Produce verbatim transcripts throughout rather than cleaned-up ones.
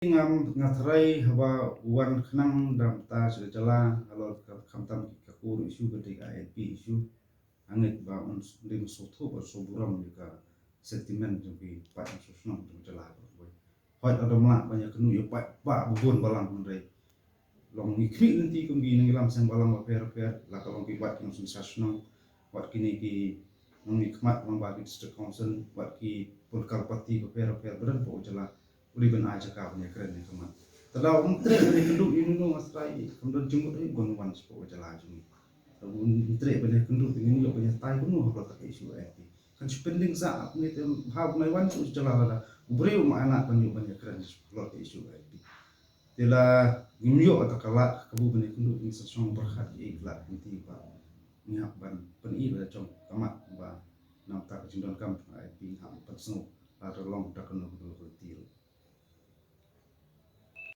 Ngam, nga tharai haba u wan khnang da mynta sha ka jylla, halor ka, khamtam ki ka core issue ka dei ka I L P issue. Nga ngeit ba un dei ban sngewthuh bad sngewburom ïa ka sentiment jong ki paid nongshong shnong jong ka jylla baroh kawei. Hooid, lada ym lah ban ïakynduh ïa u paidbah ba bun balang, hynrei long ngi khmih lynti kum ki nongïalam seng balang bapher bapher, la ka long ki wad ki nongsynshar shnong, wat kine ki nongmihkhmat lyngba ki district council, wat ki political party bapher bapher ba don hapoh ka jylla, u dei ban ai jaka ban ïakren ïa ka mat. Te lada ym treh ban ïakynduh ïa uno uno, nga tharai kam don jingmut ei ban wan shapoh ka jylla jong ngi. Lada ym treh ban ïakynduh, te ngin ïoh ban ïatai kumno halor kata ka issue I L P? Kan shu pyndeng sah kumne, te haba ngi wan shapoh ka jylla, lada u briew um ailad ban ïoh ban ïakren halor ka issue I L P, te la ngim ïoh kata ka lad ka kabu ban ïakynduh, ngi sa shong pyrkhat ïa ka lad lynti ba ngi hap ban pyni ba la jong ka mat, ba na bynta ka jingdonkam jong ka I L P ngi hap ban pynsngew lada long da kano kano ka lynti ruh.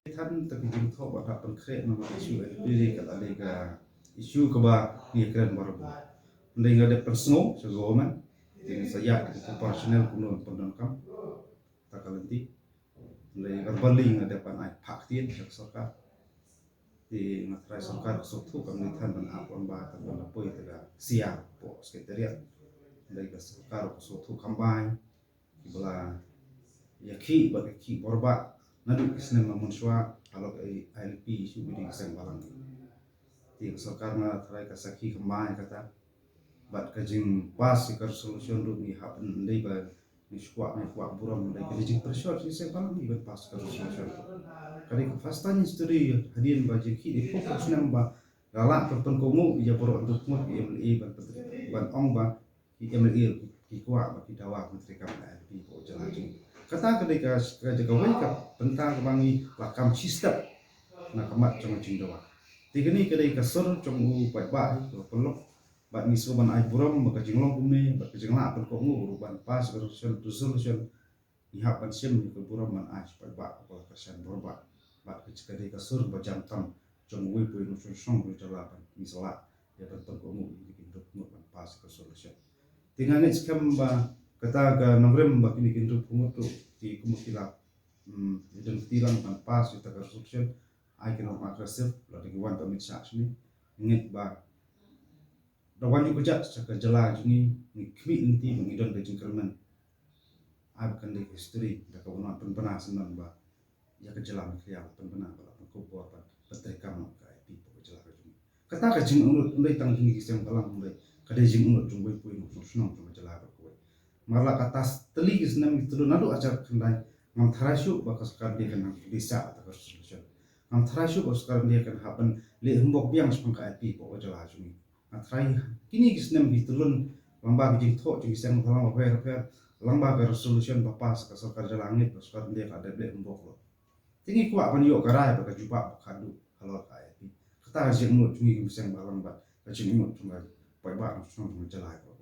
Tang ta ka jingthoh ba hap pynkhreh namar ka issue I L P ka la dei ka issue kaba ngi kren barabor. Hynrei nga dep pynsngew sha government, te ngi sa ïaid ka operational kumno ban pyndonkam ta ka lynti. Hynrei verbally nga dep ban ai phah ktien sha ka sorkar. Te nga tharai sorkar ka sngewthuh, kam dei than ban ap lyngba, tang ban poi ta ka S I A hapoh secretariat. Hynrei ka sorkar ka sngewthuh kam bai kiba la ïakhih bad ka khih borbah naduh ki snem mynshwa halor ka I L P shuh bad ki seng balang. Te ka sorkar nga tharai ka sakhi kam bai kata. Bad ka jingpass ïa ka resolution ruh ngi hap ban dei ba ngi shu kwah, ngi kwah burom, dei ka dei jingpyrshah jong ki seng balang ngi ban pass ka resolution. Ka dei ka first time in history hadien ba jingkhih dei phew phew snem ba la lah ban pynkohnguh ïa baroh hynriew ngut ki M L A ban pyntrei, ban ong ba ki M L A ki kwah ba ki dawa ban treikam I L P hapoh jylla jong ngi. Kata ka dei ka, ka dei kawei ka bynta kaba ngi la kam shi step na ka mat jong ka jingdawa. Te kane ka dei ka sur jong u paidbah hi kaba pynlong. Bad ngi sngewbha ban ai burom ba ka jinglong kumne, bad ka jinglah pynkohnguh ruh ban pass ka resolution, resolution. Ngi hap ban shim ïa ka burom ban ai sha paidbah kaba la kyrshan borbah. Bad ka dei ka sur ba jan tam jong uwei pa uwei u nongshong shnong jong ka jylla ba ngi sa lah ïa ban pynkohnguh ïa kine ki hynriew ngut ban pass ka resolution. Te nga ngeit skhem ba kata ka nongrim ba kine ki hynriew ngut ruh ki kum ki la, hmm, ïa don kti lang ban pass ïa kata ka resolution. Ai ki long aggressive, lada ki wan ban mih sha shane. Ngeit ba da wan ïa ka jait sha ka jylla jong ngi, ngi khmih lynti ba ngi don ka jingkyrmen. Ai ba kan dei ka history da kaba wan pynbna syndon ba ïa ka jylla Meghalaya, pynbna ba la pynkup bor ban pyntreikam ka I L P hapoh ka jylla ka jong ngi. Kata ka jingangnud ym dei tang jong ngi ki seng balang, hynrei ka dei jingangnud jong uwei pa uwei u nongshong shnong jong ka jylla baroh kawei. Namar la katta tylli ki snem ki tylli naduh ar hajar khyndai, ngam tharai shuh ba ka sorkar India kan nang pynlong sa kata ka resolution. Ngam tharai shuh ba ka sorkar India kan hap ban leh humbok biang shaphang ka I L P hapoh ka jylla jong ngi. Nga tharai kine ki snem ki tylli lyngba ki jingthoh jong ki seng balang bapher bapher, lyngba ka resolution ba pass ka sorkar jylla, ngeit ba sorkar India ka dep leh humbok lut. Te ngi kwah ban ïoh ka rai bad ka jubab ba khatduh halor ka I L P. Kata ka jingangnud jong ngi ki seng balang bad ka jingangnud jong ka paidbah nongshong shnong jong ka jylla baroh.